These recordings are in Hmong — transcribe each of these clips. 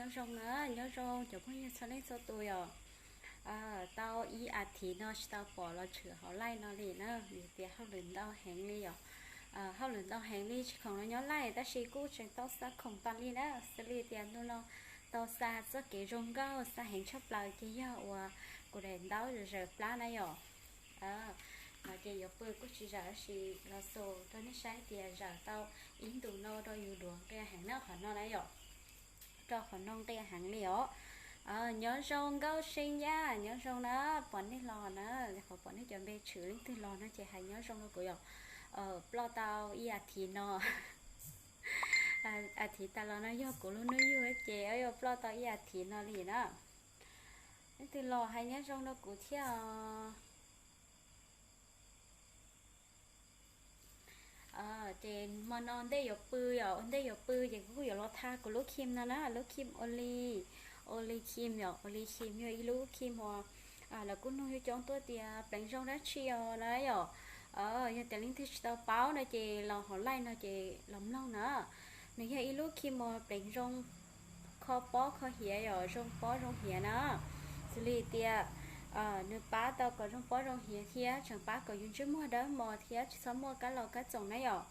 Nyob zoo na, nyob zoo cov phooj ywg txhua leej txhua tus yom. Tau ib as thiv no tsis tau pom los tshwm hauv live no li na, vim tias hauj lwm ntau heev li yom. Hauj lwm ntau heev li tsis khoom los nyob live, tab sis kuj tseem tau xa khoom tas li na, xws li tias ntu no tau xa txoj kev zoo nkauj xa heev tshaj plaws ces yog uas kuv daim ntaub zawm plab na yom. No ces yuav pw kuj tsis zawm tab sis los xus rau nej saib tias zawm tau ib ntus no rau yus duav nqia heev na qhov no na yom. Rau qhov no nqia heev li os. Nyob zoo Nkauj See Yaj, nyob zoo na, pom nej los na, qhov pom nej cov npe tshwm leej twg los no ces hais nyob zoo rau kuv yom. Ploj tau ib as thiv no, as thiv tas los no yog kuv lub hnub yug ces yuav ploj tau ib as thiv no li na. Leej twg los hais nyob zoo rau kuv thiab os. Ces hmo no ntej yuav pw yom, ntej yuav pw ces kuv kuj yuav los tha kuv lub cream no na, lub cream Olay, Olay cream yom, Olay cream yog ib lub cream uas lawv kuj nug coob coob tuaj tias pleev zoo dab tsi os na yom. Yog tias leej twg tsis tau paub no ces los hauv live no ces los mloog na. Nws yog ib lub cream uas pleev zoo kho pob kho hiav yom, zoo pob zoo hiav na. Xws li tias nws pab tau kom zoo pob zoo hiav thiab tseem pab kom yus ntsej muag dawb mos thiab tsis txhob muaj kab laus kab txoom na yom.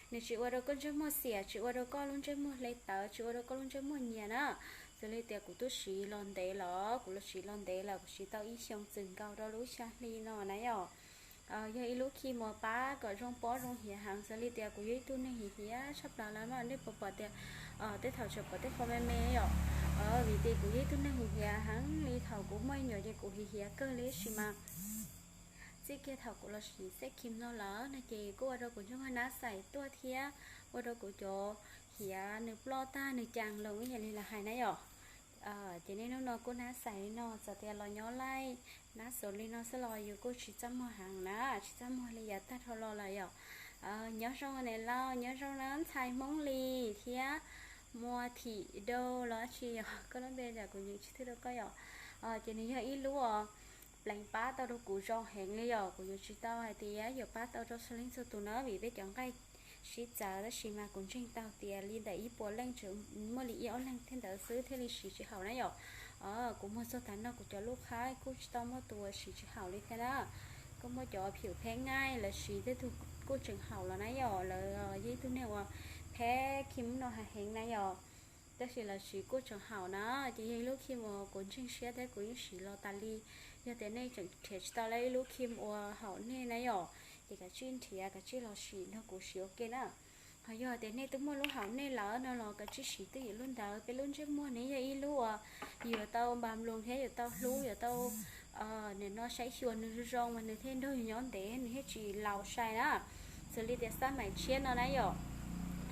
Nws tsis ua rau koj ntsej muag xiam, tsis ua rau koj lub ntsej muag hle tawv, tsis ua rau koj lub ntsej muag nyias na. Xws li tias kuv twb siv los ntev lawm, kuv los siv los ntev lawm, kuv siv tau ib xyoo txwm nkaus rau lub xya hli no na yom. Yog ib lub cream uas pab kom zoo pob zoo hiav heev, xws li tias kuv yog ib tug neeg hiav hiav tshaj plaws lawm mas nej puas pom tias tej thaum tseem pom tej qhov me me yom. Vim tias kuv yog ib tug neeg hiav hiav heev li, thaum kuv muaj me nyuam ces kuv hiav hiav kawg li tab sis mas txij kiag thaum kuv los siv xej cream no lawm no ces kuj ua rau kuv ntsej muag nab xais tuaj thiab ua rau kuv cov hiav nws ploj tag nws cas loo ib yam li lawv hais na yom. Ces niaj hnub no kuj nab xais li no, txawm tias los nyob live nab xov li no xwb los yus kuj tsis txaj muag heev na, tsis txaj muag li yav tag dhau los lawm yom. Nyob zoo niam laus, nyob zoo na ntxhais Hmoob Lis thiab Muas Thim Dau los tsis yog koj lub npe, kuv nyeem tsis thwj rau koj yom. Ces nws yog ib lub uas pleev pab tau rau kuv zoo heev li yom. Kuv yuav tsis tau hais tias yuav pab tau rau txhua leej txhua tus na vim peb cov nqaij sib txawv, tab sis mas kuv ntseeg tau tias li ntawm ib puas leej tseem muaj li ib ob leeg thiab ntawd xwb thiaj li siv tsis haum na yom. Kuv muag txog tav no kuv cov lub qhab kuj tsis tau muaj tus siv tsis haum li thiab na. Kuj muaj cov phim phem nqaij lawv siv tej tug kuj tseem haum los na yom, lawv yog ib tug neeg uas phem cream no hais heev na yom. Tab sis lawv siv kuj tseem haum na, ces yog ib lub cream uas kuv ntseeg siab thiab kuv yeej siv los tas li. Yog tias nej tseem nrhiav tsis tau lawv ib lub cream uas haum nej na yom, ces kav tsij nrhiav kav tsij los siv nrog kuv siv ua ke na. Ho yog tias nej twb muaj lub haum nej lawm no los kav tsij siv twj ywm lub ntawd. Peb lub ntsej muag nws yog ib lub uas yuav tau npas nploos thiab yuav tau hlub, yuav tau nim no saib xyuas nws zoo zoo mas nws thiaj nrog yus nyob ntev, nws thiaj tsis laus sai na. Xws li tias xab maim tshiab no na yom,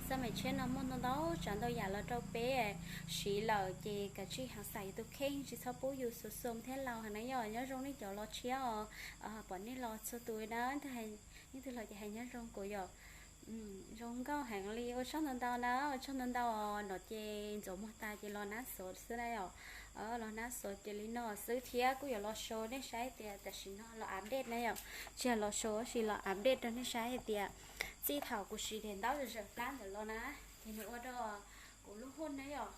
xab maim tshiab no muaj ntau ntau tsav ntau yam los rau peb siv lawm ces kav tsij hav xais yus tus kheej, tsis txhob pub yus xuv xum thiab laus heev na yom. Nyob zoo nej cov los tshiab os, pom nej los txhua tus na, nej twg los ces hais nyob zoo kuv yom. Zoo nkauj heev li, ua tsaug ntau ntau na, ua tsaug ntau ntau os. No ces ntxuav muag tas ces los nab xov xwb na yom. Los nab xov ces li no xwb thiab kuj yuav los show nej saib tias tam sim no los update na yom. Tsis yog los show tab sis los update rau nej saib hais tias txij thaum kuv siv daim ntaub zawm plab ntawd los na, ces nws ua rau kuv lub hoj na yom,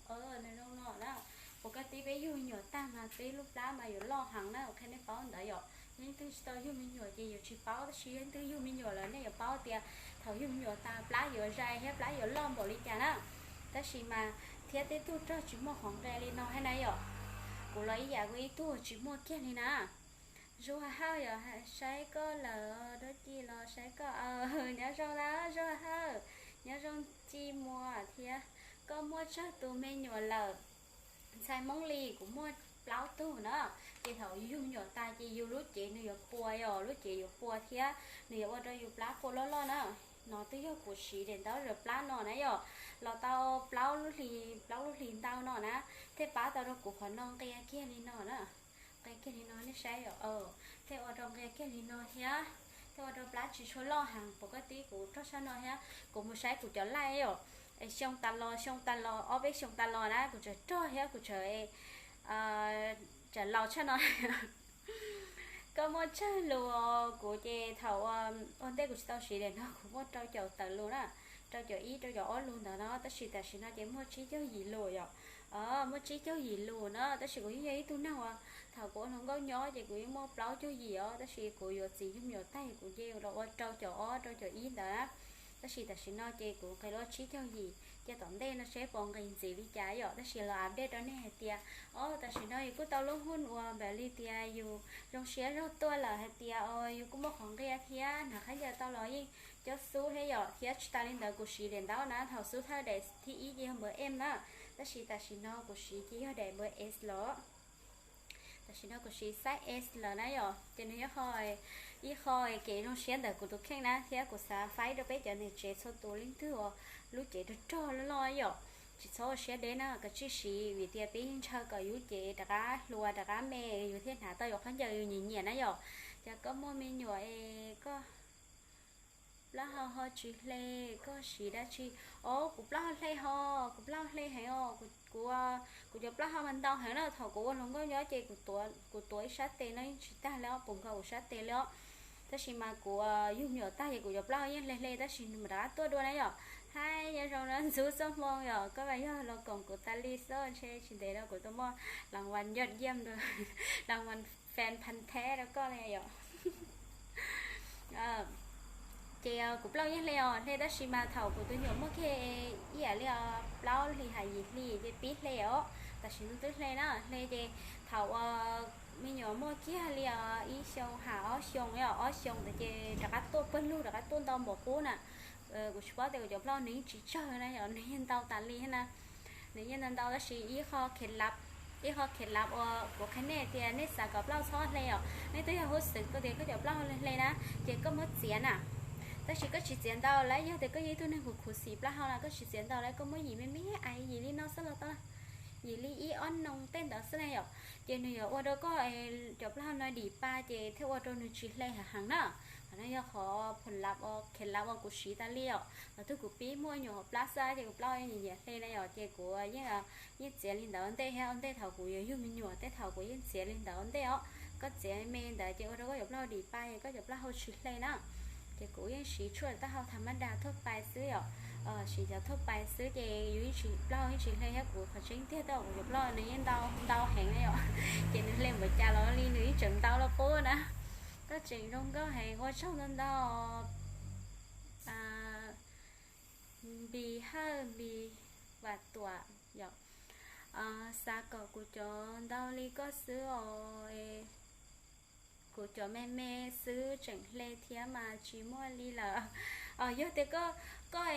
nws zoo no na. Pus koj tib peb yug me nyuam tag mas peb lub plab mas yuav loj heev na, qhia nej paub ntawd yom. Yog leej twg tsis tau yug me nyuam ces yuav tsis paub, tab sis yog leej twg yug me nyuam lawm nej yuav paub tias thaum yug me nyuam tas plab yuav zais thiab plab yuav loj npaum li cas na. Tab sis mas thiab tej tug raug tsis muaj qhov nqe li no thiab na yom. Kuv los ib yam kuv ib tug tsis muaj kiag li na. Zuag Hawj yom, saib koj lawm, dab tsi los saib koj. Nyob zoo na Zuag Hawj, nyob zoo Txi Muas thiab. Koj muaj tsawg tus me nyuam lawm? Ntxhais Hmoob Lis, kuv muaj plaub tug na. Ces thaum yug me nyuam tas ces yus lub cev nws yuav puas, yog lub cev yuav puas thiab nws yuav ua rau yus plab puas loj loj na. No twb yog kuv siv daim ntaub zawm plab no na yom, los tau plaub lub hli, plaub lub hlis ntau no na, thiaj pab tau rau kuv qhov no nqia kiag li no na. Nqia kiag li no nej saib yom, thiaj ua rau nqia kiag li no thiab, thiaj ua rau plab tsis tshua loj heev. Pus koj tib kuv raug tshaj no thiab kuv mus saib kuv cov laij yom, xyoo tas los, xyoo tas los, ob peb xyoo tas los na kuv tseem raug thiab kuv tseem, tseem laus tshaj no. Koj muaj tsawg lus? Kuv ces thaum ua ntej kuv tsis tau siv daim no kuv muaj rau caum tawm lus na, rau caum ib rau caum ob lus ntawd no, tab sis tam sim no ces muaj tsib caug yim lus yom. Muaj tsib caug yim lus na, tab sis kuv yeej yog ib tug neeg uas thaum kuv ua hluas nkauj nyob ces kuv yeej muaj plaub caug yim os, tab sis kuv yuav txiv yug me nyuam tag kuv nce los ua rau caum ob rau caum ib ntawd na. Tab sis tam sim no ces kuv nqis los tsib caug yim, ces tom ntej no seb puas nqis ntxiv li cas yom, tab sis los update rau nej hais tias, o, tam sim no yus kuj tau lub hooj uas npaum li tias yus zoo siab zog tuaj lawm hais tias, o, yus kuj muaj qhov nqia thiab hnav khaub ncaws tau los yeej cov xub thiab yom, thiab tsis tas li ntawd kuv siv daim ntaub na, thaum xub thawj daim thib ib ces yog npawb M na, tab sis tam sim no kuv siv ces yog daim npawb S los. Tam sim no kuv siv size S lawm na yom, ces nws yog ib qho kev zoo siab ntawm kuv tus kheej na, thiab kuv xav faib rau peb cov niam tsev txhua tus leej twg uas lub cev rog rog loj loj yom, tsis txhob ua siab deb na, kav tsij siv vim tias peb yeej ntshaw kom yus lub cev rov qab hluas rov qab me, yus thiaj hnav tau yus khaub ncaws yus nyiam nyiam na yom. Ces koj muaj me nyuam es koj plaub hau ho tsis hle, koj siv dab tsi? O, kuv plaub hau hle ho, kuv plaub hau hle heev os, kuv, kuv cov plaub hau mas ntau heev na, thaum kuv ua hluas nkauj nyob ces kuv tuav ib sab tes no yeej tsis tag li os, puas nkaus kuv sab tes li os. Tab sis mas kuv yug me nyuam tag ces kuv cov plaub hau yeej hle hle, tab sis nws mam rov qab tuaj dua na yom. Hais nyob zoo na ntxub txoj hmoo yom, koj mas yog los koom kuv tas li xwb, ntshe tsis ntev rau kuv tuaj muaj las vas yoj yam, las vas fan phan theb rau koj li yom. Ces kuv plaub hau yeej hle os, hle tab sis mas thaum kuv tus me nyuam muaj kiag ib yam li plaub hlis hais yim hlis ces pib hle os, tam sim no twb hle na, hle ces thaum uas me nyuam muaj kiag li ib xyoo hais ob xyoo, ob xyoo ntawd ces rov qab tuaj pawg lug, rov qab tuaj ntau npaum qub na. Kuv tsis paub tias kuv cov plaub hau nws yeej tsis tsawg na yom, nws yeej ntau tas li thiab na. Nws yeej ntau ntau tab sis ib qho khiav lav, ib qho khiav lav uas kuv qhia nej tias nej xav kom plaub hau txhob hle os, nej twb yog huj xwm koj tias koj cov plaub hau hle hle na, ces koj muab txiav na. Tab sis koj tsis txiav ntau lawm, yog tias koj yog ib tug neeg khuv khuv xim plaub hau na, koj tsis txiav ntau lawm, koj muab yim me me ais, yim li no xwb los tau, yim li ib ob noo tej ntawd xwb na yom. Ces nws yuav ua rau koj cov plaub hau no dim pa ces thiaj ua rau nws tsis hle heev heev na. Qhov no yog qhov phuam lav, khiav lav uas kuv siv tas li os. Thaum twg kuv pib muaj me nyuam hauv plab xwb ces kuv plaub hau nyiam nyiam hle na yom, ces kuv yeej, yeej txiav li ntawd ua ntej thiab, ua ntej thaum kuv yuav yug me nyuam tej thaum kuv yeej txiav li ntawd ua ntej os. Koj txiav me me ntawd ces ua rau koj cov plaub hau dim pa ces koj cov plaub hau tsis hle na. Ces kuv yeej siv tshuaj taub hau tham mab das thuaj pais xwb yom. Siv cov thuaj pais xwb ces yus yeej tsis, plaub hau yeej tsis hle thiab, kuv qhov tseeb tiag twb yog kuv cov plaub hau nws yeej ntau ntau heev na yom. Ces nws hle npaum cas los li nws yeej tseem ntau los qub na. Koj tseem zoo nkauj heev, ua tsaug ntau ntau. Npis Hawj, Npis Vam Tuam yom. Xav kom kuv cov ntau li koj xwb os. Kuv cov me me xwb tseem hle thiab mas tsis muaj li lawm. Yog tias koj, koj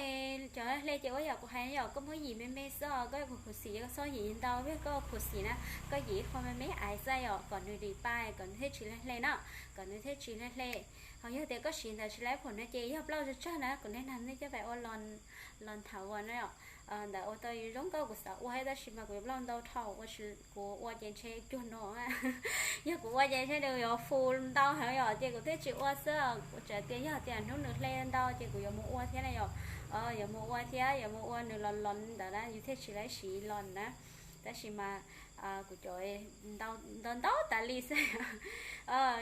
cov hle ces ua yam kuv hais yom, koj muab yim me me xwb os, koj khuv xim ces koj txhob yim ntau, yog koj khuv xim na, koj yim ib qho me me ais xwb yom, kom nws dim pa kom nws thiaj tsis hle hle na, kom nws thiaj tsis hle hle. Ho yog tias koj siv ntawd tsis laib phuam no ces yog plaub hau tsawg tsawg na, kuv niaj hnub nej coj pais ua los, los nthav ua na yom. Ntawd ua tau zoo nkauj kuv xav ua thiab tab sis mas kuv cov plaub hau ntau dhau, kuv ua ces ntshe cuag no. Yog kuv ua ces ntshe nws yuav fu ntau heev yom, ces kuv thiaj tsis ua xwb. Kuv tseem tias yog tias hnub nws hle ntau ces kuv yuav mus ua thiab na yom. Yuav mus ua thiab, yuav mus ua nws los los ntawd na, yus thiaj tsis laib siv los na. Tab sis mas kuv cov ntau ntau tas li xwb.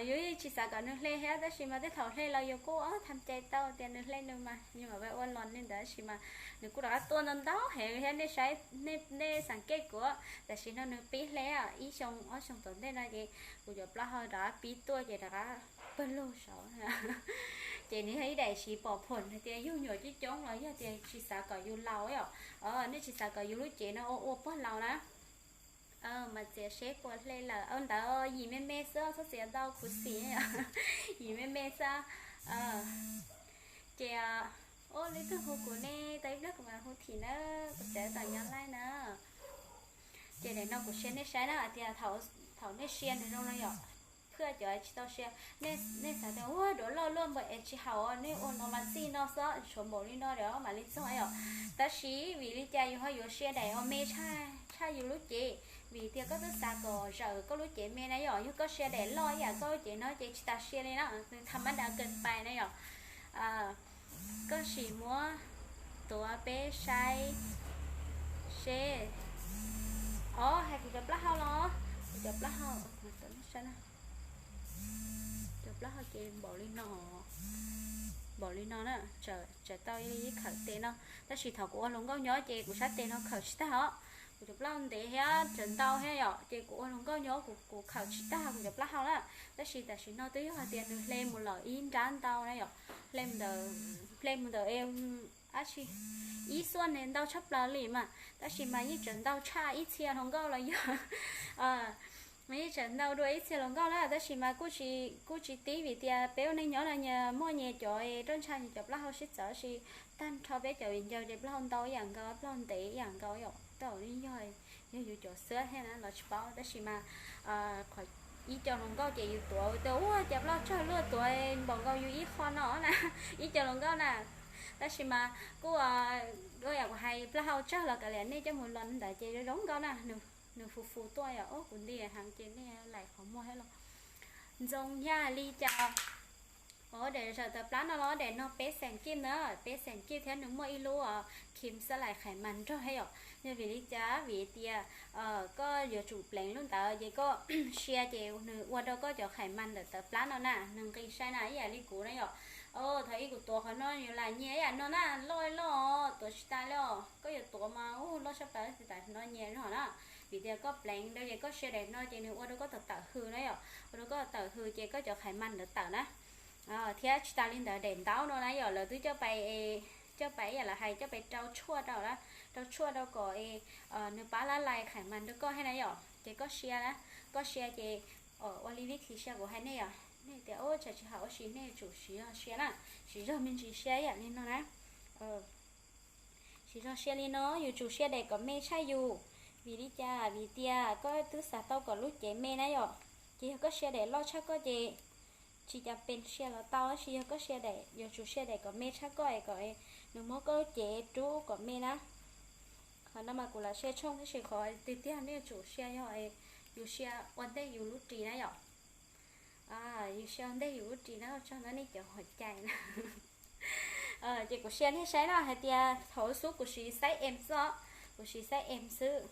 Yus yeej tsis xav kom nws hle thiab, tab sis mas tej thaum hle los yus kuj tham cai tau tias nws hle nws mas, yus mam pais ua los li ntawd, tab sis mas nws kuj rov qab tuaj ntau ntau heev thiab. Nej saib, nej xav kej kuv, tam sim no nws pib hle, ib xyoo ob xyoo tom ntej no ces kuv cov plaub hau rov qab pib tuaj ces rov qab pawg lug saud. Ces nws yog ib daim siv pom phuam hais tias yug me nyuam coob coob los yog tias tsis xav kom yus laus yom. Nej tsis xav kom yus lub cev no ua ua pog laus na. Mas txiav seb puas hle lawm. Ntawd yim me me xwb, txhob txiav ntau khuv xim. Yim me me xwb. Ces ua li twg hu kuv ne, tau ib pliag kuv mam hu thim na, kuv tseem tam nyob laij na. Ces daim no kuv share nej saib na, hais tias thaum nej share nws zoo no yom, phwj cov tsis tau share, nej xav tias ua duav loj luaj npaum es tsis haum, nej ua no mas txij no xwb, tshuav npaum li no mam li txog yom. Tab sis vim li cas yus ho yuav share daim uas me tshaj yus lub cev? Vim tias koj twb xav kom zawm koj lub cev me na yom. Yog koj share daim loj ib yam koj lub cev no ces tsis tas share li na, nws tham mab das kawg pais na yom. Koj sim muab tuav peb saib seb. Os, hais kuv cov plaub hau los, kuv cov plaub hau, cov plaub hau ces npaum li no, npaum li no na, tseem tau ib khawm tes no. Tab sis thaum kuv ua hluas nkauj nyob ces kuv sab tes no khawm tsis tag os. Kuv cov plaub hau ntev thiab tsaws ntau thiab yom, ces kuv ua hluas nkauj nyob kuv kuv khawm tsis tag kuv cov plaub hau na. Tab sis tam sim no twb yog hais tias nws hle mus lawm ib nrab ntau na yom, hle mus ntawm, hle mus ntawm dab tsi, ib xuaj ne ntau tshaj plaws li mas, tab sis mas yeej tseem ntau tshaj ib txhia hluas nkauj los yog, yeej tseem ntau dua ib txhia hluas nkauj na, tab sis mas kuj tsis, kuj tsis tib vim tias peb ua neej nyob no nyias muaj nyias cov roj ntsha nyias cov plaub hau sib txawv, tab sis tag nrho peb cov viv ncaus ces plaub hau ntau ib yam nkaus, plaub hau ntev ib yam nkaus yom, tej zaum yog, yog yus cov xwb thiab na los tsis paub, tab sis mas qhov ib co hluas nkauj ces yus tuav tias ua cas plaub hau tsawg luaj, tuav npaum nkaus yus ib qho no na, ib co hluas nkauj na. Tab sis mas kuj, ua yam kuv hais, plaub hau tsawg los kav liam, nej coj mus los ntawd ces zoo nkauj na, nws fu fu tuaj yom. Kuv nti heev ces nej laim qhov muag thiab los. Ntxoov yam li cas? Daim zawm tawv plab no los daim no peb xees kib na, peb xees kib thiab nws muaj ib lub khim xab lais khais mas nrog thiab yom. Yog vim li cas? Vim tias koj yuav tsum pleev lub ntawd ces koj sia ces nws ua rau koj cov khais mas ntawm tawv plab no na nws nqis sai na, ib yam li kuv na yom. Thaum ub kuv tuav qhov no yuav lam nyias ib yam no na, loj loj tuav tsis tas li os. Koj yuav tuav mas loj tshaj plaws, tam sim no nyias zog na. Vim tias koj pleev rau ces koj sia daim no ces nws ua rau koj tawm tawm hws na yom, ua rau koj tawm hws ces koj cov khais mas ntawd tawm na. Thiab tsis tas li ntawd daim ntaub no na yom, lawv twb coj pais, coj pais ib yam lawv hais coj pais rau tshuaj rau na, rau tshuaj rau kom nws pab lab lais khais mas rau koj thiab na yom. Ces koj sia na, koj sia ces ua li vib thi sia kuv hais nej yom, nej tias ua tsam tsis haum ua si nej tsum siv zog sia na, siv zog me ntsis sia ib yam li no na. Siv zog sia li no, yus tsum sia daim kom me tshaj yus. Vim li cas? Vim tias koj twb xav tau kom lub cev me na yom. Ces yog koj sia daim loj tshaj koj ces tsis cas pes sia los tau, tab sis yog koj sia daim, yuav tsum sia daim kom me tshaj koj es kom nws muab koj lub cev rub kom me na. Qhov no mas kuv lam sia tshooj tab sis qhov tiag tiag nej tsum sia yog yus sia ua ntej yus lub ris na yom. Yus sia ua ntej yus lub ris na, tso ntawm nej cov hauv cai na. Ces kuv sia nej saib no hais tias thaum xub kuv siv xaiv M xwb, kuv siv xaiv M xwb.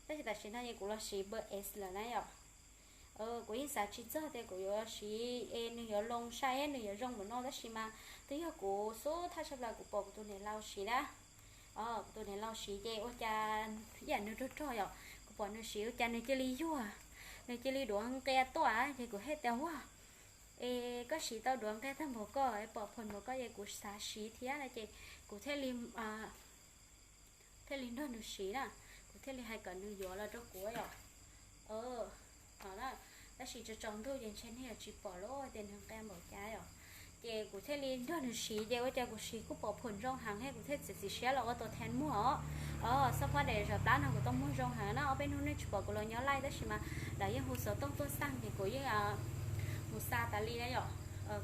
Tab sis tam sim no es kuv los siv npawb S lawm na yom. Kuv yeej xav tsis txog tias kuv yuav siv es nws yuav loo sai, nws yuav zoo npaum no, tab sis mas twb yog kuv xub thaj tshaj plaws kuv pom kuv tus niam laus siv na. Kuv tus niam laus siv ces ua cas ib yam nws rog rog yom, kuv pom nws siv ua cas nws cia li yuag, nws cia li duav nqia tuaj ces kuv thiaj tias ua, es koj siv tau duav nqia tag npaum koj, pom phom npaum koj ces kuv xav siv thiab no ces kuv thiaj li thiaj li nrog nws siv na, kuv thiaj li hais kom nws yuav los rau kuv yom. Tab sis tsaus tsaus ntuj ces ntshe nej yuav tsis pom lawm tias nws nqia npaum cas yom. Ces kuv thiaj li nrog nws siv ces ua cas kuv siv kuj pom phom zoo heev thiab kuv thiaj txiav txim siab los ua tus thaiv muag os. Os, xob phob daim zawm plab no kuv tau muag zoo heev na, ob peb hnub nej tsis pom kuv los nyob live tab sis mas lawv yeej hu xov tooj tuaj xaj ces kuv yeej mus xa tas li na yom.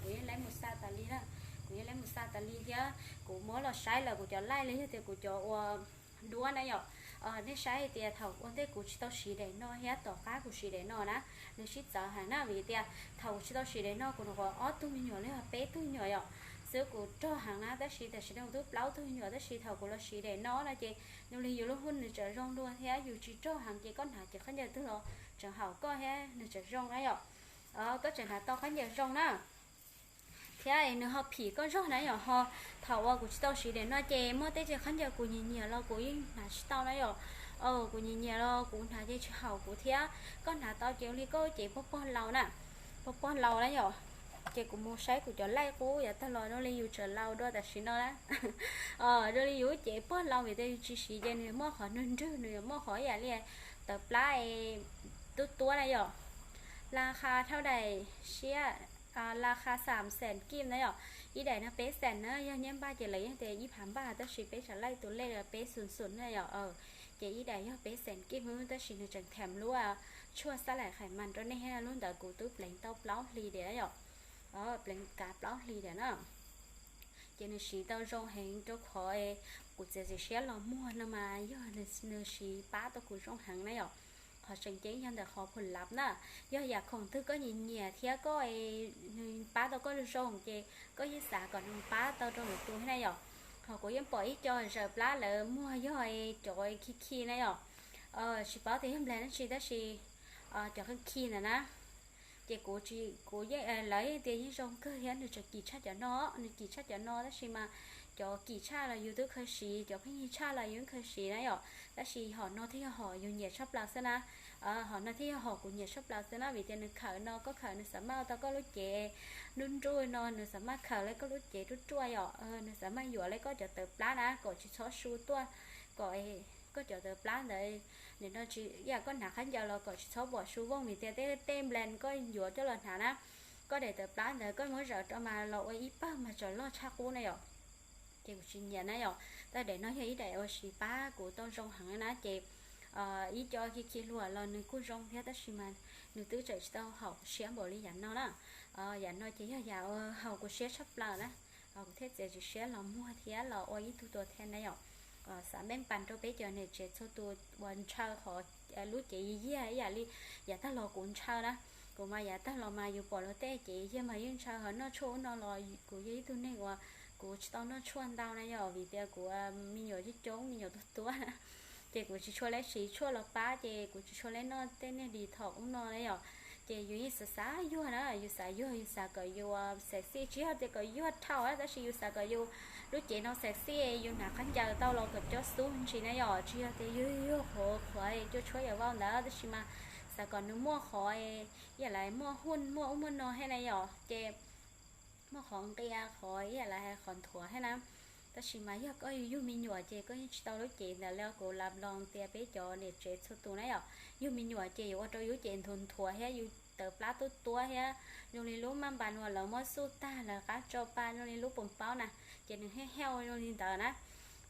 Kuv yeej laib mus xa tas li na, kuv yeej laib mus xa tas li thiab kuv muab los saib lawm kuv cov live los yog tias kuv cov ua duab na yom. Nej saib hais tias thaum ua ntej kuv tsis tau siv daim no thiab tom qab kuv siv daim no na, nws sib txawv heev na, vim tias thaum kuv tsis tau siv daim no kuv nyuam qhuav ob tug me nyuam los yog peb tug me nyuam yom, xwb kuv rog heev na, tab sis tam sim no kuv twb plaub tug me nyuam tab sis thaum kuv los siv daim no no ces zoo li yus lub hu nws tseem zoo dua thiab yus tsis rog heev ces koj hnav cov khaub ncaws twg los tseem haum koj thiab nws tseem zoo na yom. Koj tseem hnav tau khaub ncaws zoo na. Thiab nws ho phim koj zog na yom, ho thaum uas kuv tsis tau siv daim no ces muaj tej tsev khaub ncaws kuv nyiam nyiam los kuv yeej hnav tsis tau na yom. Kuv nyiam nyiam los kuv hnav ces tsis haum kuv thiab, koj hnav tau ces ua li koj cev pog pog laus na, pog pog laus na yom. Ces kuv mus saib kuv cov laij qub yav tag los zoo li yus tseem laus dua tam sim no na. Zoo li yus cev pog laus vim tias yus tsis siv ces nws muaj qhov nrwg nrwg, nws yuav muaj qhov ib yam li tawv plab tuab tuab na yom. La kha thauj daim siab, la kha xam xees kij na yom. Ib daim no peb xees na, yog nyiaj npaj ces lawv yeej tias ib phav npaj tab sis peb tsav laij tus lej peb xum xum na yom. Ces ib daim yog peb xees kij xwb tab sis nws tseem tham lub tshuaj xab laim khais mas rau nej thiab, lub ntawd kuv twb pleev tau plaub hlis diam yom. Pleev kav plaub hlis diam na. Ces nws siv tau zoo heev rau qhov kuv txiav txim siab los muag no mas yog nws siv pab tau kuv zoo heev na yom. Qhov tseem ceeb yog ntawm qhov phum lav na, yog yam khoom twg koj nyiam nyiam thiab koj, nws pab tau koj zoo ces koj yeej xav kom nws pab tau rau lwm tus thiab na yom. Ho kuv yeej pom ib co zawm plab lawv muag yog cov khi khi na yom. Tsis paub tias yog nplas dab tsi tab sis cov khi khi ntawd na. Ces kuv tsis, kuv yeej, lawv yeej tias yeej zoo kawg thiab nws tseem kim tshaj cov no, nws kim tshaj cov no tab sis mas cov kim tshaj los yus twb khaws siv, cov pheej yig tshaj los yus twb khaws siv na yom. Tab sis hom no thiaj yog hom yus nyiam tshaj plaws xwb na. Hom no thiaj yog hom kuv nyiam tshaj plaws xwb na, vim tias nws khawm no koj khawm nws xam maj ua tau koj lub cev nruj nruj no, nws xam maj khawm li koj lub cev ruaj ruaj yom. Nws xam maj yuam li koj cov tawv plab na kom tsis txhob su tuaj, kom koj cov tawv plab ntawd nim no tsis ib yam koj hnav khaub ncaws los kom tsis txhob pom su vooj, vim tias tej tej nplan koj yuav coj los hnav na, koj daim tawv plab ntawd koj muab zawm rau mas los ua ib pawg mas tseem loj tshaj qub na yom. Ces kuv tsis nyiam na yom. Tab daim no yog ib daim uas siv pab kuv tau zoo heev na ces ib co khi khi luam los nws kuj zoo thiab, tab sis mas nws twb tseem tsis tau haum siab npaum li yam no na. Yam no ces yog yam uas haum kuv siab tshaj plaws na. Kuv thiaj txiav txim siab los muag thiab los ua ib tug tuas thiab na yom. Xav meej pas rau peb cov niam tsev txhua tus uas ntshaw qhov lub cev yiag ib yam li yav tag los kuv ntshaw na. Kuv mas yav tag los mas yus pom luag tej cev yiag mas yeej ntshaw, ho noj tshuaj ub no los kuv yog ib tug neeg uas kuv tsis tau noj tshuaj ntau na yom, vim tias kuv me nyuam coob coob, me nyuam tuab tuab na. Ces kuv tsis tshua li siv tshuaj los pab, ces kuv tsis tshua li noj tej niag detox ub no na yom. Ces yus yeej xav xav yuag na, yus xav yuag, yus xav kom yus sexy, tsis yog tias kom yuag dhau, tab sis yus xav kom yus lub cev no sexy, yus hnav khaub ncaws tau los kom cob xub ntsis na yom, tsis yog tias yuag yuag qhuav qhuav cuaj tshuab yam vau ntawd, tab sis mas xav kom nws muaj qhov ib yam li muaj huj muaj ub muaj no thiab na yom, ces muaj qhov nqia qhov ib yam li hais qhov nthuav thiab na. Tab sis mas yog koj yug me nyuam ces koj yeej tsis tau lub cev ntawd li, kuv lam los tias peb cov niam tsev txhua tus na yom, yug me nyuam ces yuav ua rau yus lub cev nthuav nthuav thiab yus tawv plab tuab tuab thiab zoo li lub maj npas uas lawv muab xuj tag lawv qab tso pa zoo li lub pos paub na, ces nws heev heev zoo li ntawd na.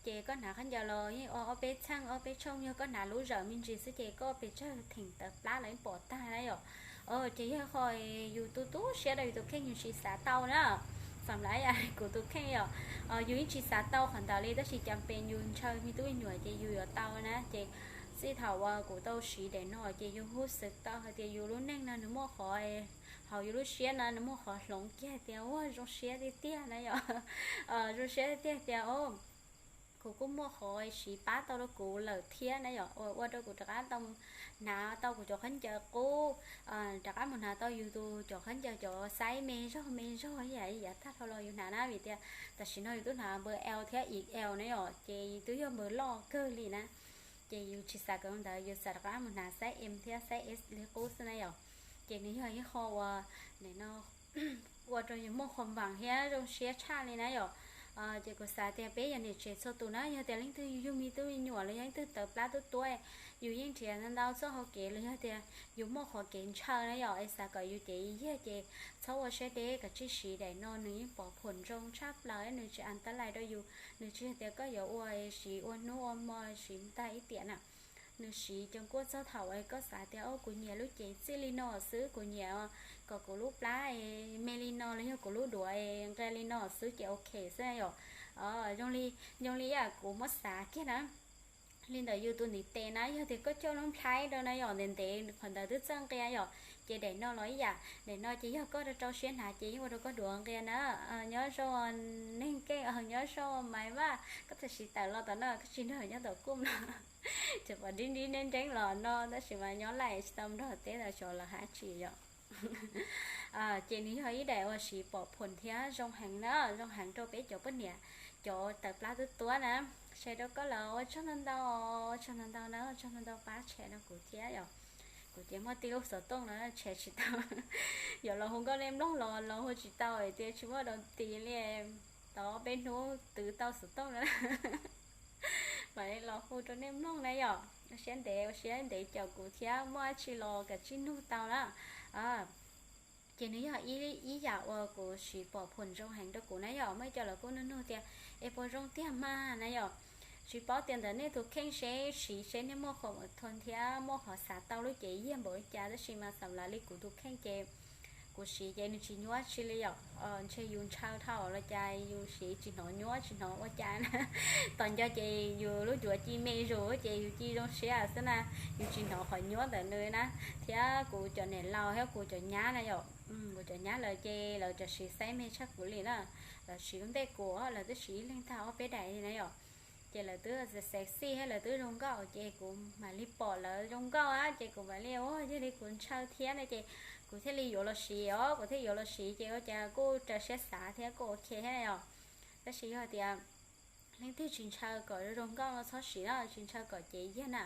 Ces koj hnav khaub ncaws los yeej ua ob peb txheej ob peb tshooj, yog koj hnav lub zawm me ntsis xwb ces koj pes tsawg theem tawv plab los yeej pom tag na yom. Ces yog qhov yus tu tu siab rau yus tus kheej yus tsis xav tau na. Xam lav yam kuv tus kheej yom, yus yeej tsis xav tau qhov ntawd li, tab sis cas pes yus ntshaw me tub me nyuam ces yus yuav tau na. Ces txij thaum uas kuv tau siv daim no ces yus hu xwm tau hais tias yus lub neej no nws muaj qhov, hauv yus lub siab na nws muaj qhov hloov kiag tias ua zoo siab tiag tiag na yom. Zoo siab tiag tias kuv kuj muaj qhov siv pab tau rau kuv lawm thiab na yom, uas ua rau kuv rov qab tau hnav tau kuv cov khaub ncaws qub, rov qab mus hnav tau yus tus cov khaub ncaws cov xaiv me zog me zog ib yam yav tag dhau los yus hnav na, vim tias tam sim no yus twb hnav npawb L thiab X L na yom, ces twb yog npawb loj kawg li na. Ces yus tsis xav kom ntawd, yus xav rov qab mus hnav xaiv M thiab xaiv S li qub xwb na yom. Ces nws yog ib qho uas nim no ua rau yus muaj qhuas npaam thiab zoo siab tshaj li na yom. Ces kuv xav tias peb yog niam tsev txhua tus na, yog tias leej twg yug me tub me nyuam los yog leej twg tawv plab tuab tuab, yus yeej nrhiav ntau ntau txoj hau kev los yog tias yus muaj qhov kev ntshaw na yom, es xav kom yus cev yiag ces txhob ua siab deb, kav tsij siv daim no nws yeej pov phom zoo tshaj plaws, nws tsis as tas lais rau yus, nws tsis yog tias koj yuav ua siv ua hnub ua hmo siv tag ib tiam na. Nws siv ces kuj txog thaum koj xav tias o kuv nyiam lub cev txij li no xwb, kuv nyiam kom kuv lub plab me li no los yog kuv lub duav nqia li no xwb ces ok xwb yom. Zoo li, zoo li yam kuv muab xav kiag na, li ntawm yus tus ntiv tes na, yog tias koj coj lub nplhaib rau na yom, ntev ntev qhov ntawd twb txawj nqia yom, ces daim no los ib yam, daim no ces yog koj rau rau siab hnav ces yeej ua rau koj duav nqia na. Nyob zoo neeg keej, nyob zoo Maiv Vaj, koj tam sim tawm los tom no koj tsis nrog nyob tom kuj no. Ces pom nrib nrib nreeb nreeb los no tab sis mas nyob laim tsis tau nrog teb tau xyov los hab tsi yom. Ces nws yog ib daim uas siv pom phom thiab zoo heev na, zoo heev rau peb cov poj niam, cov tawv plab tuab tuab na. Share rau koj lawm, ua tsaug ntau ntau, ua tsaug ntau ntau na, ua tsaug ntau ntau pab share rau kuv thiab yom. Kuv ces muaj tib lub xov tooj na share tsis tau, yuav los hu nkauj nej mloog los los hu tsis tau tias tsis muaj doo tis li. Tau peb hnub twv tau xov tooj na. Mam li los hu rau nej mloog na yom. Ua siab ntev, ua siab ntev caum kuv thiab, muaj dab tsi los kav tsij nug tau na. Ces nws yog ib yam uas kuv siv pom phom zoo heev rau kuv na yom. Muaj ib co lawv kuj nug nug tias es puas zoo tiag mas na yom. Tsis paub tias ntawm nej tus kheej seb siv seb nej muaj qhov thon thiab muaj qhov xav tau lub cev yiag npaum li cas, tab sis mas xam lav li kuv tus kheej ces kuv siv ces nws tsis nyuaj tsi li yom. Ntshe yus ntshaw dhau los cas yus siv tsis hnov nyuaj tsis hnov ua cas na. Tos nco ces yus lub duav ci me zus ces yus ci zoo siab xwb na, yus tsis hnov qhov nyuaj ntawm nws na. Thiab kuv cov niam laus thiab kuv cov nyab na yom, kuv cov nyab lawv ces lawv cov siv xaiv me tshaj kuv li na. Lawv siv ua ntej kuv, lawv twb siv ib leeg tag ob peb daim li na yom. Ces lawv twb sexy thiab lawv twb zoo nkauj ces kuv mam li pom lawv zoo nkauj ces kuv mam li, yog li kuv ntshaw thiab na ces kuv thiaj li yuav los siv os, kuv thiaj yuav los siv ces ua cas kuj raws siab xav thiab kuj ok thiab yom. Tab sis yog tias Leej twg tsis ntshaw kom zoo nkauj no txhob siv na, tsis ntshaw kom cev yiag na.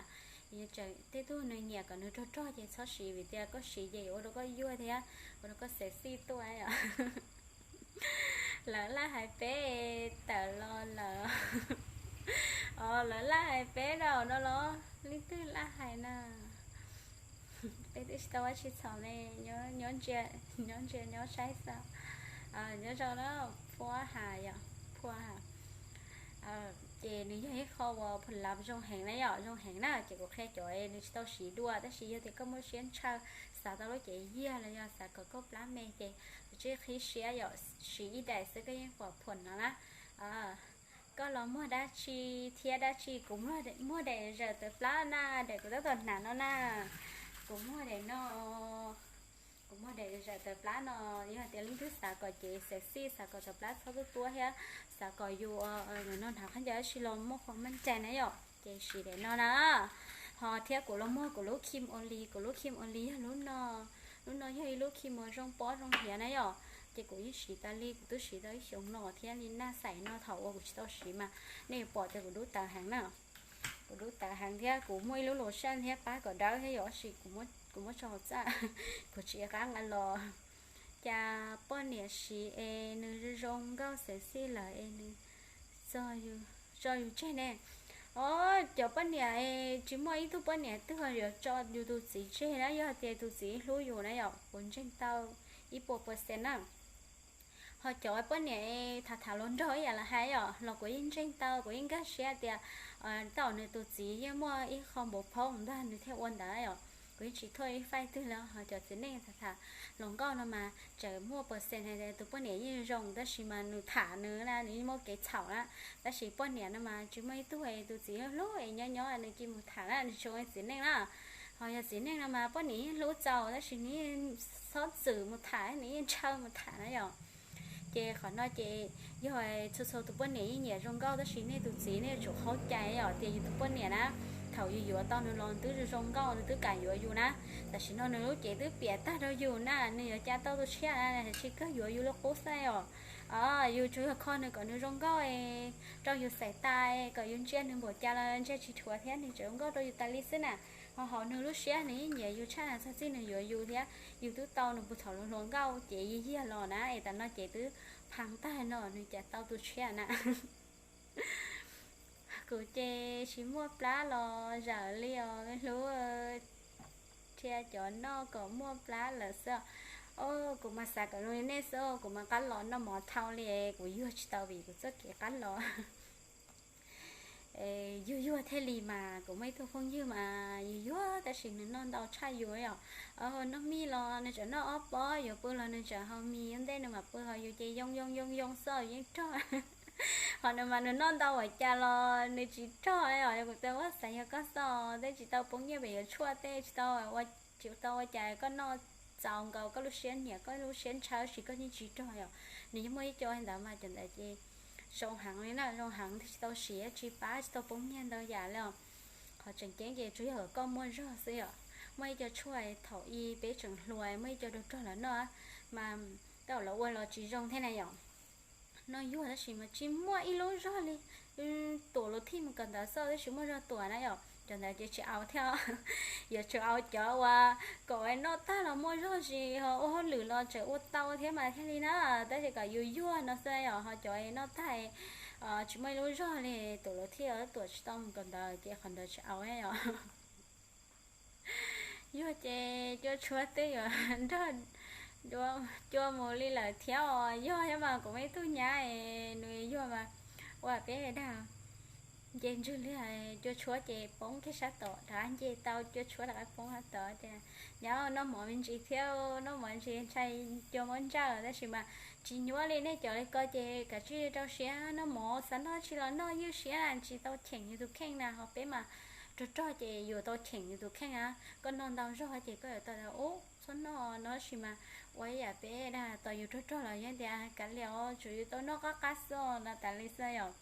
Tej tug nws nyiam kom nws rog rog ces txhob siv, vim tias koj siv ces yuav ua rau koj yuag thiab ua rau koj sexy tuaj os. Lawv laj hais peb tawm los lawm. Os, lawv laj hais peb rau no los leej twg laj hais na. Peb twb tsis tau ua tsis txhaum ne, nyob ntsia, nyob ntsia nyob saib xwb. Nyob zoo na, Phua Has yom, Phua Has. Ces nws yog ib qho uas phu lav zoo heev na yom, zoo heev na. Ces kuv qhia cov nws tsis tau siv dua, tab sis yog tias koj muaj siab ntshaw, xav tau lub cev yiag los yog xav kom koj plab me ces kuv tsis qhib siab yom, siv ib daim xwb koj yeej pom phuam no na. Koj los muag dab tsi thiab dab tsi? Kuv muag daim zaws tawv plab na, daim kuv tab tom hnav no na. Kuv muag daim no, kuv muag daim zaws tawv plab no. Yog tias leej twg xav kom cev sexy, xav kom tawv plab txhob tuab tuab thiab xav kom yus nim no hnav khaub ncaws dab tsi los muaj qhuas meej rais na yom, ces siv daim no na. Ho thiab kuv los muag kuv lub cream only, kuv lub cream only yog lub no. Lub no yog ib lub cream uas zoo pob zoo hiav na yom. Ces kuv yeej siv tas li, kuv twb siv tau ib xyoos no thiab li na. Xais no thaum uas kuv tsis tau siv mas nej yuav pom tias kuv dub tawv heev na. Kuv dub tawv heev thiab kuv muaj ib lub lotion thiab pab kom dawb thiab yom, tab sis kuv muab tso hauv txaj, kuv tsis qab nqa los. Cas poj niam siv es nws zoo nkauj sexy lawm es nws tso yus tseg ne? Os, cov poj niam es tsis muaj ib tug poj niam twg yuav tso yus tus txiv tseg na, yog tias tus txiv hlub yus na yom, kuv ntseeg tau ib puas percent na. Ho cov poj niam tham tham hluas nraug ib yam li hais os, los kuv yeej ntseeg tau, kuv yeej nkag siab tias tej zaum nws tus txiv yeej muaj ib qho npaum phauj ntag nws thiaj ua ntawd os. Kuv yeej tsis thuaj ib faib twg li. Ho cov txiv neej tham tham hluas nkauj no mas tseem muaj percent hais tias tus poj niam yeej zoo tab sis mas nws tham nws na, nws yeej muaj kev txhaum na. Tab sis poj niam no mas tsis muaj ib tug es tus txiv hlub es nyob nyob nws cia mus tham na, nws tsis ua txiv neej na. Ho yog txiv neej no mas poj niam yeej hlub txaus tab sis nws yeej txhob txwm mus tham, nws yeej ntshaw mus tham na yom. Ces qhov no ces yog txhua txhua tus poj niam yeej nyiam zoo nkauj tab sis nej tus txiv nej yuav tsum qhau cai yom, tias yus tus poj niam na, thaum yus yuav tau nws los nws twb zoo zoo nkauj, nws twb kam yuav yus na. Tam sim no nws lub cev twb piam tag rau yus na, nws yuav cas tau tus tshiab na, tsis kawg yuav yus lub qub xwb os. Yus tsuas yog kho nws kom nws zoo nkauj, rau yus xaiv tas kom yus ntsia nws npaum cas los ntsia tsis dhuav thiab nws tseem zoo nkauj rau yus tas li xwb na. Ho hauv nws lub siab nws yeej nyiam yus tshaj na, txog txij nws yuav yus thiab yus twb tau nws puag thaum hluas nkauj ces yiag yiag los na, es tam no ces twb phav tag no nws cas tau tus tshiab na. Kuv ces tsis muaj plab los zawm li os me hlub, rhia cov noj kom muaj plab lawm xwb. Kuv mas xav kom zoo li nej xwb, kuv mas qab los noj mov dhau li, kuv yuag tsis tau vim kuv txoj kev qab los. Yuag yuag thiaj li mas, kuv muaj ib tug phooj ywg mas yuag yuag tab sis nws noj ntau tshaj yus os. Noj mij los nws tseem noj ob pob, yuav pw los nws tseem haus mis, ua ntej nws mam pw, ho yus ces yoo yoo yoo yoo xwb yeej rog. Ho nws mas nws noj ntau ua cas los nws tsis rog os. Kuv txawm muab xav yog koj xwb, tej tsis tau poob nyiaj pem yuav tshuaj, tej tsis tau, tsis tau ua cas koj noj txaus nkaus koj lub siab nyiam koj lub siab ntshaw sis koj yeej tsis rog os. Nws yeej muaj ib co ntawd mas cov ntawd ces zoo heev li na, zoo heev twb tsis tau siv tsis pab tsis tau poob nyiaj ntau yam li os. Qhov tseem ceeb ces tsuas yog koj muaj zog xwb yom. Muaj ib co tshuaj thaum i peb tseem hluas muaj ib co rog rog los noj, mas tej zaum lawv ua los tsis zoo thiab na yom. Noj yuag tab sis mas tsis muaj ib lub zog li. Tuam luv thij mus kawm ntawv xwb tab sis muaj zog tuam na yom, cov ntawd ces tsis au thiab. Yuav tsum au cov uas kom noj tag los muaj zog zis ho ua hauj lwm los tseem ua tau thiab mas thiaj li na. Tab sis kom yus yuag no xwb yom, ho cov noj tag tsis muaj ib lub zog li, tuam luv thij tuam tsis tau mus kawm ntawv ces qhov ntawd tsis au yom. Yuag ces cua tshuab twb yuav nrog cua mus li lawm thiab os. Yog thiab mas kuv muaj ib tug nyab es nws yuag mas ua peb dag nce ntswg li, cua tshuab ces poob kiag sab tom rov qab nce tau, cua tshuab rov qab poob sab tod ces nyab noj mov me ntsis thiab, noj mov ntsis ntshai cua muab ntsawj tab sis mas tsis nyuaj li nej cov li ko ces kav tsij rau siab noj mov, xav noj tsi los noj ywj siab na, tsis tau cheem yus tus kheej na, ho peb mas rog rog ces yuav tau cheem yus tus kheej na. Koj noj ntau zog ces koj yuav tau ub txhob noj no sis mas ua ib yam peb dag tos yus rog rog los yog tias kav liam os, tsuas yus tau noj qab qab xwb no tas li xwb yom.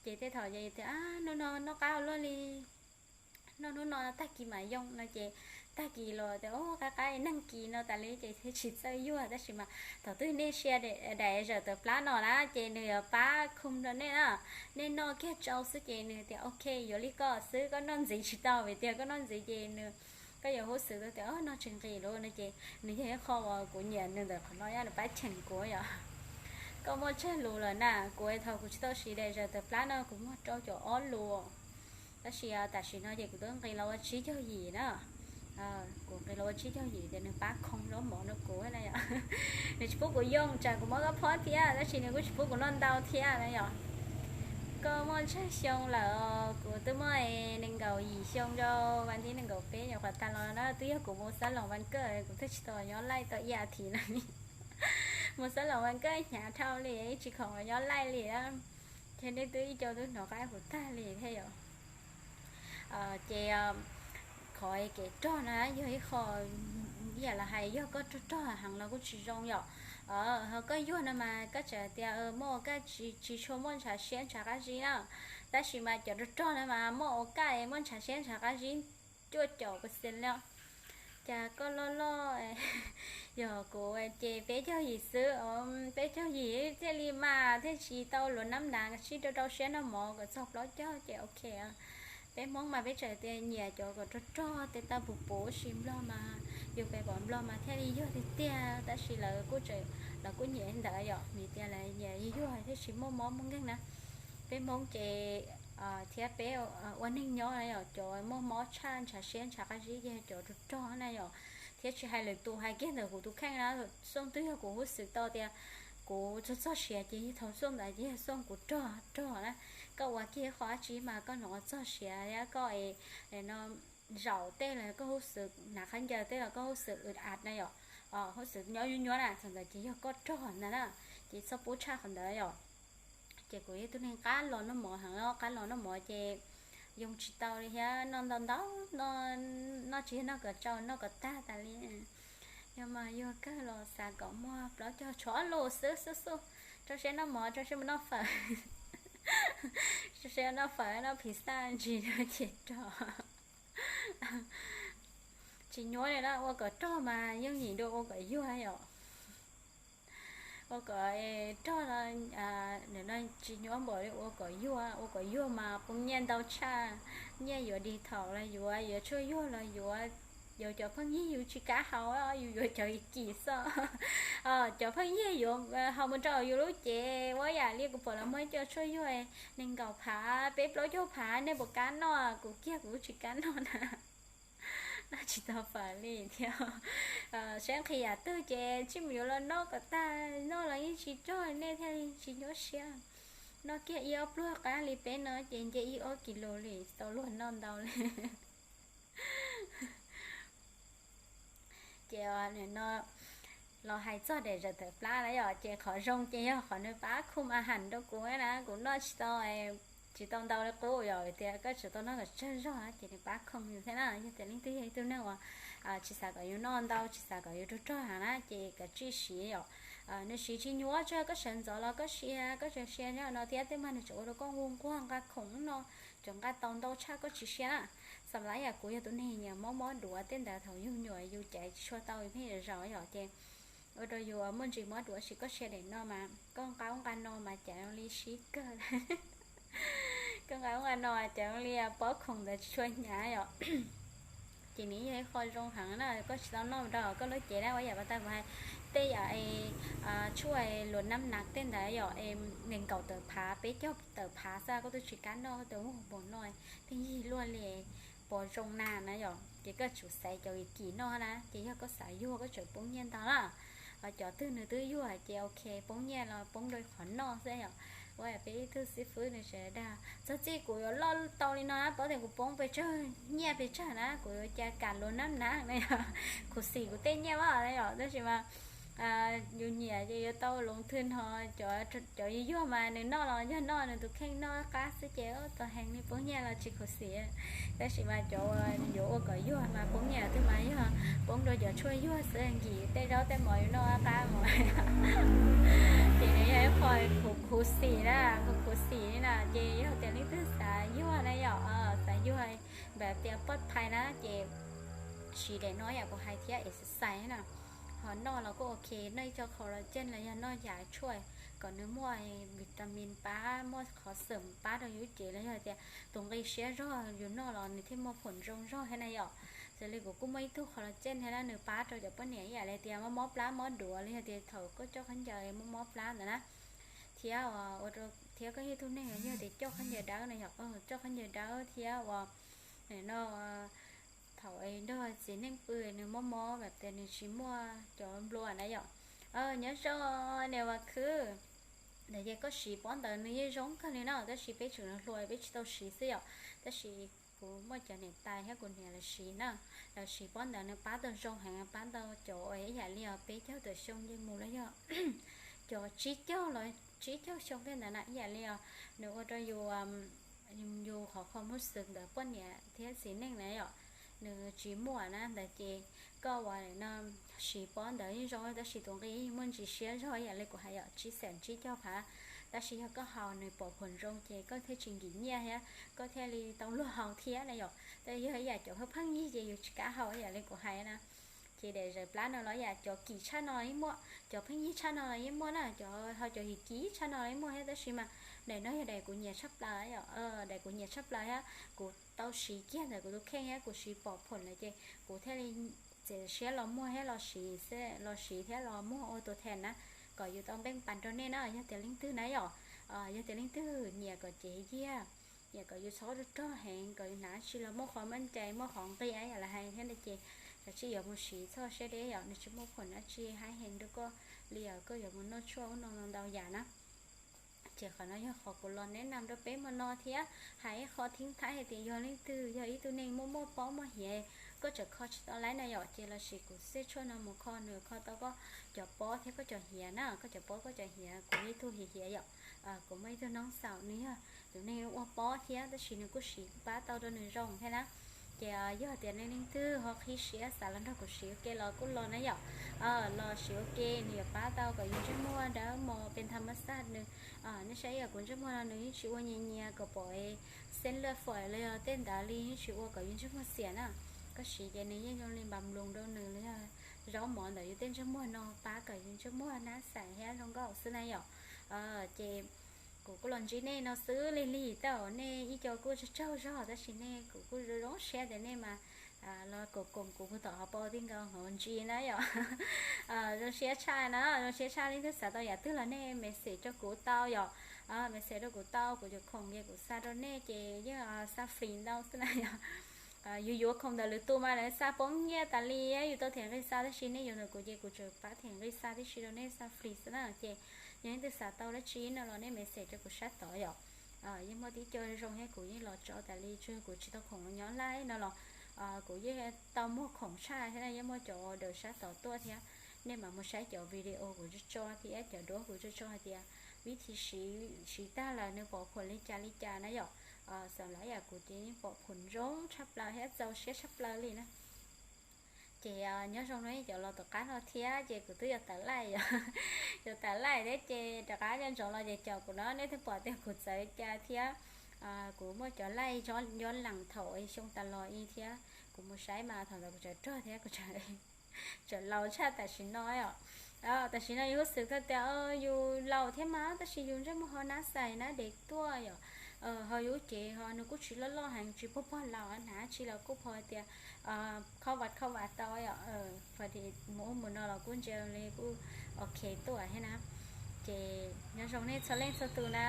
Ces tej thaum ces tias hnub no noj qab ua luaj li, noj hnub no tag kis mam yoo no ces tag kis los tias, o, qab qab neeg kis no tas li ces thiaj tsis txawj yuag. Tab sis mas thaum twg nej sia daim zawm tawm plab no na ces nws yuav pab khoo rau nej na. Nej noj kiag tsau xwb ces nws tias, ok, yuav li koj xwb, koj noj ntxiv tsis tau vim tias koj noj ntxiv ces nws, koj yuav huj xwm tias, o, noj tsis nqis lawm no ces nws yog ib qho uas kuv nyiam nws ntawm qhov no, nws pab cheem kuv yom. Koj muaj tsawg lus lawm na? Kuv thaum kuv tsis tau siv daim zawm tawm plab no kuv muaj rau caum ob lus. Tab sis tam sim no ces kuv twb nqis los ua tsib caug yim na. Kuv nqis los ua tsib caug yim ces nws pab khoo zaub mov rau kuv na yom. Nws tsis pub kuv yoo, tsam kuv muab koj phob thiab, tab sis nws kuj tsis pub kuv noj ntau thiab na yom. Koj muaj tsawg xyoo lawm? Kuv twb muaj nees nkaum yim xyoo rau vas thib nees nkaum peb nyuam qhuav tag los na, twb yog kuv mus xab loos vas kawj, kuv twb tsis tau nyob laij tau ib as thiv no li. Mus xab loos vas kawj hnyav dhau li, tsis khoom nyob laij li. Ces nej twb ib co twb hnov qab kuv tag li thiab yom. Ces qhov kev rog na yog ib qho, ib yam los hais yog koj rog rog heev los kuj tsis zoo yom. Ho koj yuag no mas koj txawm tias muaj ua kaj tsis tshua muaj ntshav siab ntshav qab zib na. Tab sis mas cov rog rog no mas muaj ua kaj muaj ntshav siab ntshav qab zib cuaj caum percent li. Cas koj loj loj, yog kuv ces peb caug yim xwb, peb caug yim thiaj li mas thiaj tsis tau luas nab nav, sib rau rau siab noj mov kom txog plaub caug ces ok. Peb Hmoob mas peb txawm tias nyiam cov kom rog rog tej tau puv puv, sis Nplog mas yus pem pom Nplog mas thiaj li yuag tiag tiag, tab sis lawv kuj, lawv kuj nyiam ntawd yom, vim tias lawv nyiam yuag thiaj tsis muaj mob muaj nkeeg na. Peb Hmoob ces thiab peb ua neeg nyob na yom, cov muaj mob tshaj ntshav siab ntshav qab zib ces cov rog rog na yom. Thiab tsis hais lwm tus, hais kiag ntawm kuv tus kheej na, xooj twg yog kuv huj xwm tau tias kuv txog txog siav ces yog thaum xooj ntawd ces yog xooj kuv rog rog na. Koj ua kiag qhov dab tsi mas koj hnov txog siav thiab koj no zaum tej los koj huj xwm hnav khaub ncaws tej los koj huj xwm ws as na yom, huj xwm nyob nyuab nyuab na, thaum ntawd ces yog koj rog ntag na, ces txhob pub tshaj qhov ntawd yom. Ces kuv yog tus neeg qab los noj mov heev, qab los noj mov ces yoo tsis tau li thiab, noj ntau ntau, noj tsis yog noj kom tsau, noj kom tag tas li. Yog mas yuag kawg los xav kom muaj plaub caug tshuav ob lus xwb xub xub, rau siab noj mov, rau siab mus noj fawm, rau siab noj fawm noj phiv xaj ntsis no ces rog. Tsis nyuab li na, ua kom rog mas yooj yim dua ua kom yuag yom. Ua kom rog no, nim no tsis nyuab npaum li ua kom yuag, ua kom yuag mas poob nyiaj ntau tshaj, nyiaj yuav dig thaum los yuav, yuav tshuaj yuag los yuav, yuav cov pheej yig yus tsis kam haus, yus yuav cov kim xoj. Cov pheej yig yuav haus mus rau yus lub cev, ua yam li kuv pom lawv muag ib co tshuaj yuag nees nkaum phav, peb plaub caug phav, nej puas kam noj? Kuv kiag kuv tsis kam noj na. Noj tsis tau fawm li thiab. Saib nqhis yam twg ces tsij mus yuav los noj kom tag, noj los yeej tsis rog, nej thiaj li tsis nyuaj siab. Noj kiag ib ob pluag qab li peb no ces nce ib ob kis lus li, tau luag noj ntau li. Ces no los hais txog daim zawm tawm plab na yom, ces qhov zoo ces yog qhov nws pab khum a has rau kuv na, kuv noj tsis tau, tsis tau ntau li qub yom, vim tias koj tseem tau noj kom tsawg zog ces nws pab khum yus thiab na. Yog tias leej twg yog ib tug neeg uas tsis xav kom yus noj ntau, tsis xav kom yus rog rog heev na ces koj tsij siv yom. Nws siv tsis nyuaj, tsuas koj sawv ntxov los koj sia, koj tseem sia nyob no thiab tej mas nws tseem ua rau koj nquag nquag nqa khoom no, tseem nqa tau ntau tshaj koj tsis sia na. Xam lab yam kuv yog tus neeg nyiam mob mob duav tej ntawd, thaum yus nyuam yus caiv tsis tshua tau yus pheej yuav zaum yom, ces ua rau yus muaj ntsis mob duav. Sis koj sia daim no mas koj nqa ub nqa no mas caiv zoo li sib kawg. Koj nqa ub nqa no caiv zoo li pob khoom ntawd tsis tshua hnyav yom. Ces nws yog ib qho zoo heev na, koj tsis tau noj rau koj lub cev na. Ua yam pas tas kuv hais, tej yam tshuaj luas nab nav tej ntawd yom, nees nkaum tawm phav, peb caug tawm phav xwb koj twb tsis kam noj, koj tus muag npaum no, pheej yig luaj li, pom zoo na na yom. Ces koj tsum xaiv cov kim noj na, ces yog koj xav yuag koj tseem poob nyiaj ntau na. Cov twg nws twb yuag ces ok, poob nyiaj los poob rau qhov noj xwb yom. Ua yam peb ib tug xib fwb nws tseem dag, txog txij kuv yuav loj tau li no na, paub tias kuv poob pes tsawg nyiaj pes tsawg na, kuv yuav ua cas kam luas nab nav na yom. Khuv xim kuv tej nyiaj mas na yom, tab sis mas yus nyiam ces yuav tau loov thwj no. Cov yuag yuag mas nws noj los yog noj nws tus kheej noj qab xwb ces tau heev li, poob nyiaj los tsis khuv xim. Tab sis mas cov yuav ua kom yuag mas poob nyiaj twg mas yog poob rau cov tshuaj yuag xwb, nkim tej zaub tej mov yus noj qab mus. Ces nws yog ib qho khuv xim na, khuv xim li na. Ces yog tias leej twg xav yuag na yom, xav yuag Npam tias poj phais na ces siv daim no yam kuv hais thiab, exercise na. Ho noj los kuj ok, noj ib co collagen los yog noj yam tshuaj kom nws muaj vitamin pab, muaj qhov xwm pab rau yus cev los yog tias tus nqi siab zog yus noj los nws thiaj muaj phoom zoo zog thiab na yom. Xws li kuv kuj muaj ib tug collagen thiab na, nws pab rau cov poj niam ib yam li tias mob mob plab mob duav los yog tias thaum koj coj khaub ncaws mob mob plab ntawd na. Thiab ua rau thiab koj yog ib tug neeg yog tias coj khaub ncaws dawb na yom, coj khaub ncaws dawb thiab ua no thaum nrog txiv neej pw nws mob mob vim tias nws tsis muaj cov nplua na yom. Nyob zoo niam Vam Khwb, ntawd ces koj siv pob ntawd nws yeej zoo kawg li na, tab sis peb tseem hluas peb tsis tau siv xwb yom. Tab sis kuv muaj cov niam tais thiab kuv niam lawv siv na, lawv siv pob ntawd nws pab tau zoo heev, pab tau cov ib yam li os peb caug tawm xyoo nce mus los yog cov tsib caug los tsib caug xyoo tej ntawd na, ib yam li os nws ua rau yus, yus qhov kho muj xwm ntawd poj niam thiab txiv neej na yom, nws tsis muaj na ntawd ces koj ua no siv pob ntawd yeej zoo, tab sis tus nqi yeej muaj ntsis siab zog ib yam li kuv hais yom, tsib xees tsib caug phav. Tab sis yog koj haus nws pom phoom zoo ces koj thiaj tsis nkim nyiaj thiab koj thiaj li tau luag haus thiab na yom. Tab yog ib yam cov pheej pheej yig ces yus tsis kam haus ib yam li kuv hais na. Ces daim zam plab no los ib yam cov kim tshaj no los yeej muaj, cov pheej yig tshaj no los yeej muaj na, cov ho cov kim kim tshaj no los yeej muaj thiab, tab sis mas daim no yog daim kuv nyiam tshaj plaws yom, daim kuv nyiam tshaj plaws thiab kuv tau siv kiag ntawm kuv tus kheej thiab kuv siv pom phoom lawm ces kuv thiaj li txiav siab los muag thiab los siv xwb, los siv thiab los muag ua tus them na, kom yus tau npeej pas rau nej na, yog tias leej twg na yom, yog tias leej twg nyiam kom cev yiag, nyiam kom yus txhob rog rog heev, kom yus hnav tsis los muaj qhov maj cai muaj qhov nqi yam lawv hais thiab na ces kav tsij yuav mus siv txhob siab deb yom, nws tsis muaj phoom dab tsi haib heev rau koj li os, koj yuav mus noj tshuaj ub no ntau yam na. Ces qhov no yog qhov kuv los neb nam rau peb hmo no thiab hais ib qho thib thaib hais tias yog leej twg yog ib tug neeg muaj muaj pob muaj hiav, koj tseem kho tsis tau laib na yom, ces los siv kuv xej tshuaj no mus kho nws, kho tau koj cov pob thiab koj cov hiav na, koj cov pob koj cov hiav, kuv ib tug hiav hiav yom, kuv muaj ib tug noob xaum nws yog tus neeg ua pob thiab tab sis nws kuj siv pab tau rau nws zoo thiab na. Ces yog tias nej leej twg ho qhib siab xav los nrog kuv siv ua ke los kuj los na yom. Los siv ua ke nws yuav pab tau kom yus ntsej muag dawb mos pes thas mas xaj nws. Nej saib yam kuv ntsej muag no nws yeej tsis ua nyias nyias kom pom xeeb laj fom los yog tej ntawd li, yeej tsis ua kom yus ntsej muag xiam na. Koj siv ces nws yeej zoo li npas mloos rau nws los yog zaub mov ntawm yus tej ntsej muag no pab kom yus ntsej muag nab xaim thiab zoo nkauj xwb na yom. Ces kuv kuj los ntsib nej no xwb lig lig, tej zaum nej ib co kuj tsaug tsaug zog tab sis nej kuv kuj zoo zoo siab tias nej mas los koom koom kuv puag tom hauv paus tij nkaus hauv ntsis na yom. Zoo siab tshaj na, zoo siab tshaj, leej twg xav tau yam twg los nej message rau kuv tau yom. Message rau kuv tau, kuv cov khoom ces kuv xa rau nej ces yeej xa free ntau xwb na yom. Yus yuav khoom ntawm lwm tus mas lawv xa poob nyiaj tas li, yus tau them nqi xa, tab sis nej yuav ntawm kuv ces kuv tseem pab them nqi xa tib si rau nej xa free xwb na. Ces yog leej twg xav tau dab tsi no los nej message rau kuv sab tod yom. Yeej muaj tib co zoo thiab kuv yeej los tso tas li, tsuas yog kuv tsis tau khoom los nyob Laj no los kuv yeej tau muag khoom tshaj thiab, yeej muaj cov daws sab tod tuaj thiab. Nej mam mus saib cov video kuv tso tso thiab cov duab kuv tso tso hais tias vib thi siv, siv tag lawm nws pom phuam li cas li cas na yom. Xam lawm yam kuv ces yeej pom phuam zoo tshaj plaws thiab txaus siab tshaj plaws li na. Ces nyob zoo no cov los tom qab no thiab ces kuv twb yuav tawm laij yom, yuav tawm laij thiab ces rov qab nco ntsoov los ces caum kuv no, nej thiaj pom tias kuv txawv cas thiab. Kuv muaj cov laij nyob lees thaum xyoo tas los i thiab, kuv mus saib mas thaum ntawd kuv tseem rog thiab kuv tseem laus tshaj tam sim no os. Tam sim no yus xwm tau tias yus laus thiab mas tab sis yus ntsej muag ho nab xais nab dev tuaj yom. Ho yus cev ho nws kuj tsis loj loj heev, tsis pog pog laus, hnav tsis los kuj pom tias kho vas kho vas tau yom. Mus ub mus no los kuj ntsia li kuj ok tuaj thiab na. Ces nyob zoo nej txhua leej txhua tus na.